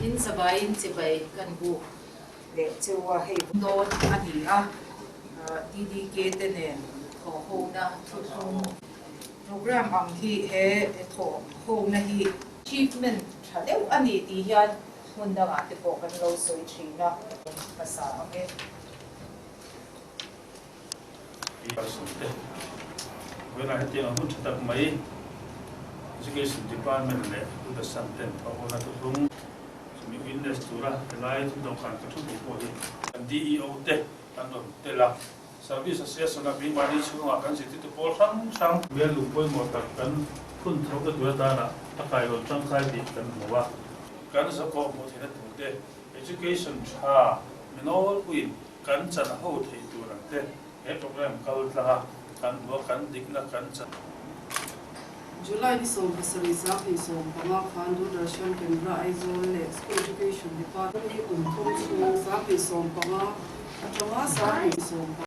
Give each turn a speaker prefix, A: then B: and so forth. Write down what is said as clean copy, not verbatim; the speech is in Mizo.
A: In zavaiin chibai kan buk leh cheu a, hei dawn a ni a, TDK te nen thawhhona thuthlung program ang hi he thawhhona hi achievement tha deuh a ni tih hian hmun dangah te pawh kan lo sawi thin a. Hmasa ang e.
B: Sawmte, Vawiinah hetiang a hun tha tak mai Education Department leh Udasan ten thawhhona thuthlung chumi witness tura helai thudawhkan ka thu duh pawh hi kan DEO te kan rawn tel a, Service Association a keimahni chhungah kan zirtirtu pawl hrang hrang, bial lung pawimawh tak kan phun tho te tur atana a kailawn tangkai tih kan hmu a. Kan zakawh hmuh theihna turte Education tha minawlpuiin kan chan ho thei tur ang te he program kal tlang a kan hmu a kan dikna kan chan.
C: July ni 70 25 khan Doordarshan Kendra Aizawl leh School Education Department hi kum thum chhung 25 atanga 25.